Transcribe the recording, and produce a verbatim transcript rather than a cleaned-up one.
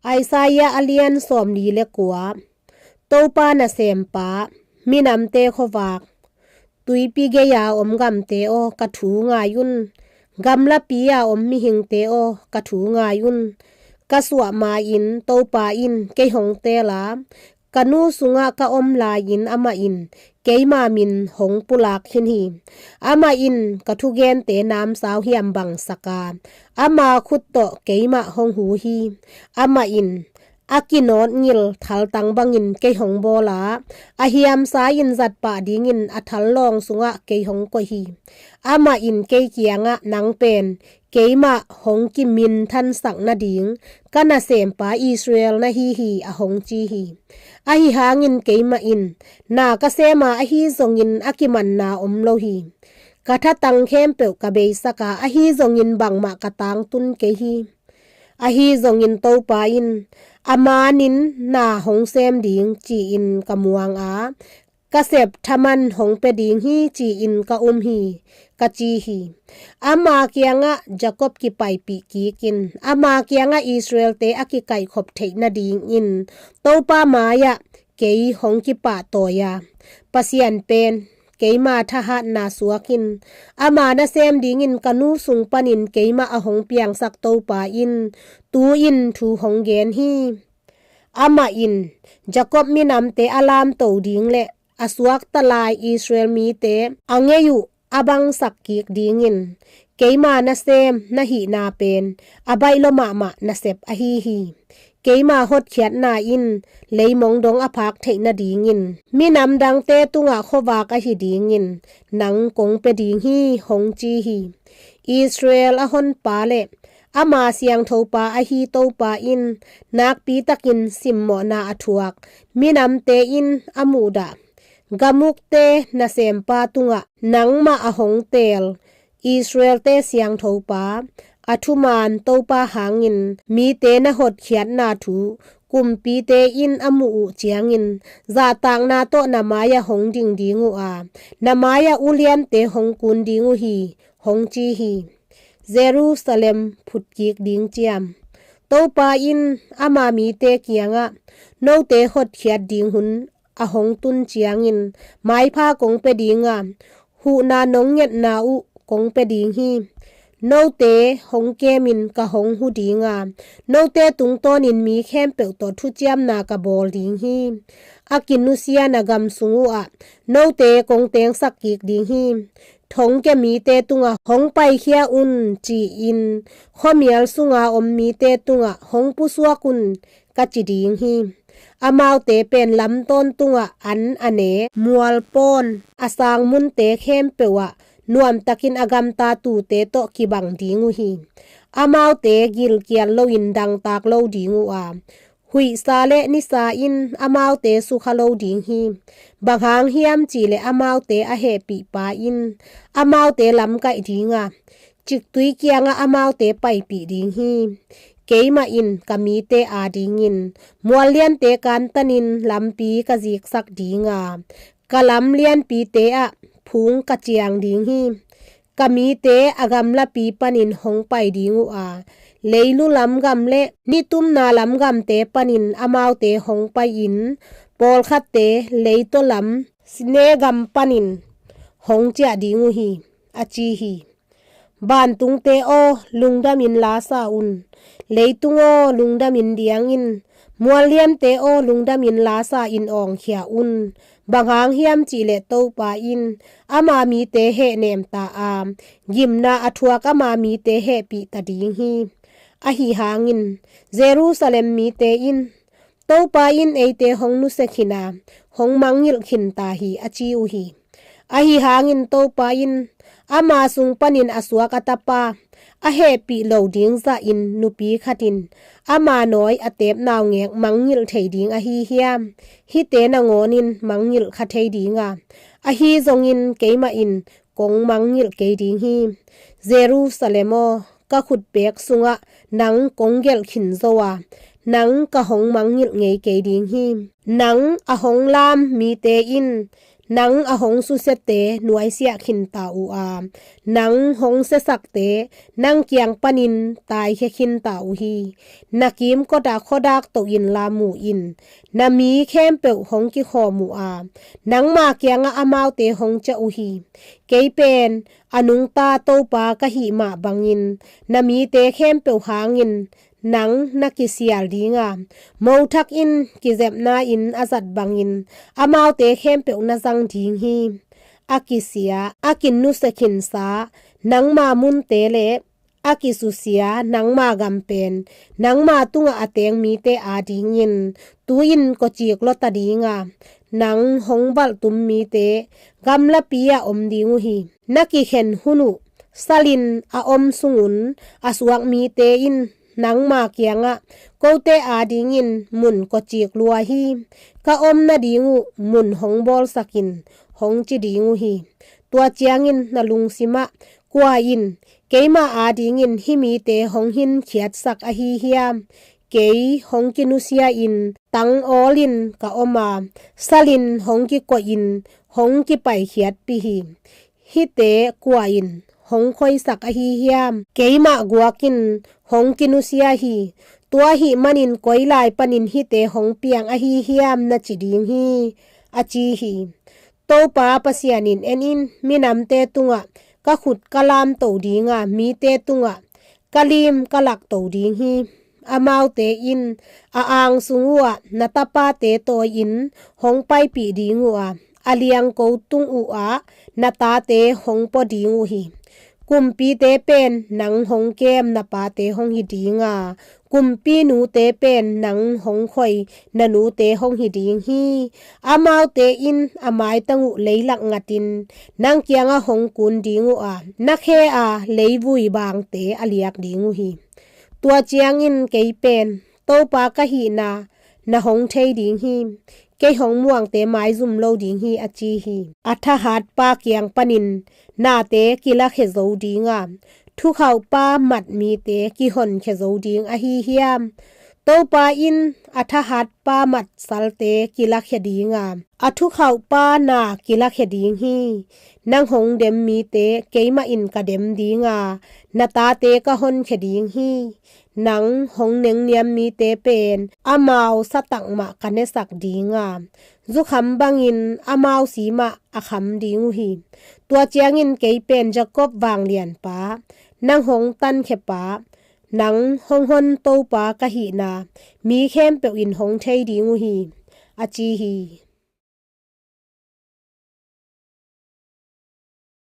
Isaiah a lian sawmli le kua. Topa nasempa, minamte khuavak, tuipi gei-a om gamte aw, ka thu ngai un. Gamlapi-a om mihingte aw, ka thu ngai un. Ka suah ma-in Topa in kei hong teel a, ka nu sungah ka om lai-in amah in keima min hong pulak khin hi. Amah in ka thugente namsau hiam bangsak a, ama khut tawh keimah hong hu hi. Amah in a kinawtngil thaltang bangin kei hong bawl a, a hiamsa-in zat pah dingin a thallawng sungah kei hong koih hi. Amah in kei kiangah, nang pen keimah hong kiminthansak nading ka nasempa Israel na hi hi, a hong ci hi. Ahi hangin keimah in na ka sem a, ahi zongin a kimanna om lo hi. Ka thatang khempeuh ka beisak a, ahi zongin bangmah ka tangtun kei hi. Ahi zongin Topa in, a manin na hong sem ding ci-in ka muang a, ka sep thaman hong pia ding hi ci-in ka um hi, ka ci hi. Ama kiangah Jacob kipaipih kikin, ama kiangah Israelte a kikaihkhop theih nadingin Topa mai-ah kei hong kipahtawi a, Pasian pen keima thahatna suakin, ama nasem dingin ka nu sung panin keimah a hong piangsak Topa in tu-in thu hong gen hi. Amah in Jacob minamte a lamto ding le a suakta lai Israel mite a ngei uh a bangsak kik dingin keima nasem na hihna pen a baih lua mahmah nasep ahi hi. Keima hotkhiatna in leimong dong a phak theih nadingin minam dangte tungah khuavak ahi dingin nang kong pia ding hi, hong ci hi. Israel a honpa le ama siangthopa ahi Topa in nakpi takin simmawhna a thuak minamte in a muhdah gamukte nasempa tungah nangmah a hong teel Israelte siangthopa, a thuman Topa hangin mite na hotkhiatna thu kumpite in a muh uh ciangin zahtakna tawh na mai-ah hong ding ding uh a, na mai-ah uliante hong kun ding uh hi, hong ci hi. Jerusalem phutkik ding ciam. Topa in ama mite kiangah, note hotkhiat ding hun a hong tun ciangin maipha kong pia ding a, huhna nong ngetna uh kong pia ding hi. Note hong kemin ka hong hu ding a, note tungtawnin mi khempeuh tawh thuciamna ka bawl ding hi. A kinusia na gam sung uhah note kong tengsak kik ding hi. Thongkia mite tungah hong paikhia un ci-in khuamial sunga om mite tungah hong pusuak un, ka ci ding hi. Amaute pen lam tawntungah an a ne, mualpawn a sang munte khempeuh ah nuamtakin a gamta tuute tawh kibang ding uh hi. Amaute gilkial loin dangtak lo ding uh a, huihsa le nisa in amaute sukha lo ding hi. Bang hang hiam cihleh amaute a hehpihpa in amaute lamkaih ding a, ciktui kiangah amaute paipih ding hi. Keimah in ka mite adingin mualliante kantanin lampi ka ziksak ding a, ka lam lianpite ah phung ka ciang ding hi. Ka mite a gamlapi panin hong pai ding uh a, leilu lam gam le nitumna lam gamte panin amaute hong pai-in pawlkhatte leitaw lam Sine gam panin hong ciah ding uh hi, a ci hi. Vantungte aw, lungdamin lasa un. Leitung aw, lungdamin diang in. Mualliante aw, lungdamin lasa in awngkhia un. Bang hang hiam cihleh Topa in ama mite hehnem ta a, gimna a thuak ama mite hehpih ta ding hi. Ahi hangin Jerusalem mite in, Topa in eite hong nusia khin a, hong mangngilh khin ta hi, a ci uh hi. Ahi hangin Topa in ama sung panin a suak a tapa a hehpih lo ding zahin nupi khat in ama nawi a teep naungek mangngilh thei ding ahi hiam? Hihte nangawnin mangngilh kha thei ding a, ahi zongin keimah in kong mangngilh kei ding hi. Jerusalem aw, ka khutpek sungah nang kong gelh khin zo a, nang ka hong mangngilh ngei kei ding hi. Nang a hong lam mite in Nang a hong susiate nuaisiah khinta uh a, nang hong siasakte nang kiang panin taikhia khinta uh hi. Na kimkot ah khuadak toh in lamu in. Na mi khempeuh hong kikhawm uh a, nangma kiangah amaute hong ciah uh hi. Kei pen a nungta Topa ka hih mah bangin na mite khempeuh hangin nang na kisial ding a, mothak in kizepna in a zat bangin amaute khempeuh na zang ding hi. A kisia, a kinusia khinsa nangma munte le a kisusia nangma gam pen nangma tungah a teng mite adingin tu-in kawcik lua ta ding a, nang hong valhtum mite gamlapi ah om ding uh hi. Na kikhen hun uh salin a om sungun a suak mite in nangma kiangah, kote adingin mun kawcik lua hi. Ka om nading uh mun hong bawlsakin, hong ci ding uh hi. Tua ciangin na lungsimah, kua in keima adingin hih mite hong hinkhiatsak ahi hiam? Kei hong kinusia in tang awlin ka om a, salin hong kikoihin hong kipaikhiatpih hi. Hihte kua in hong khoisak ahi hiam? Keimah guakin hong kinusia hi. Tua ahih manin koi lai panin hihte hong piang ahi hiam, na ci ding hi, a ci hi. Topa Pasian in, en in, minamte tungah ka khut ka lamto ding a, mite tungah ka lim ka lakto ding hi. Amaute in a angsung uhah na tapate tawi-in hong paipih ding uh a, a liangko tung uhah na tate hong pua ding uh hi. Kumpite pen nang hong kem na pate hong hi ding a, kumpinute pen nang hong khoi na nute hong hi ding hi. Amaute in a maitang uh leilak ngatin nang kiangah hong kun ding uh a, na khe a leivui bangte a liak ding uh hi. Tua ciangin kei pen Topa ka hihna na hong thei ding hi. Kei hong muangte maizum lo ding hi, a ci hi. A thahatpa kiang panin nate kilakhia zo ding a, thukhauhpa mat mite kihonkhia zo ding ahi hiam? Topa in a thahatpa mat salte kilakhia ding a, a thukhauhpa na kilakhia ding hi. Nang hong dem mite keimah in ka dem ding a, na tate ka honkhia ding hi. Nang hong nengniam mite pen amau satak mah ka nesak ding a, zukham bangin amau si mah a kham ding uh hi. Tua ciangin kei pen Jakob vanglianpa, nang hong tankhiapa, nang hong hon Topa ka hihna mi khempeuh in hong thei ding uh hi, a ci hi.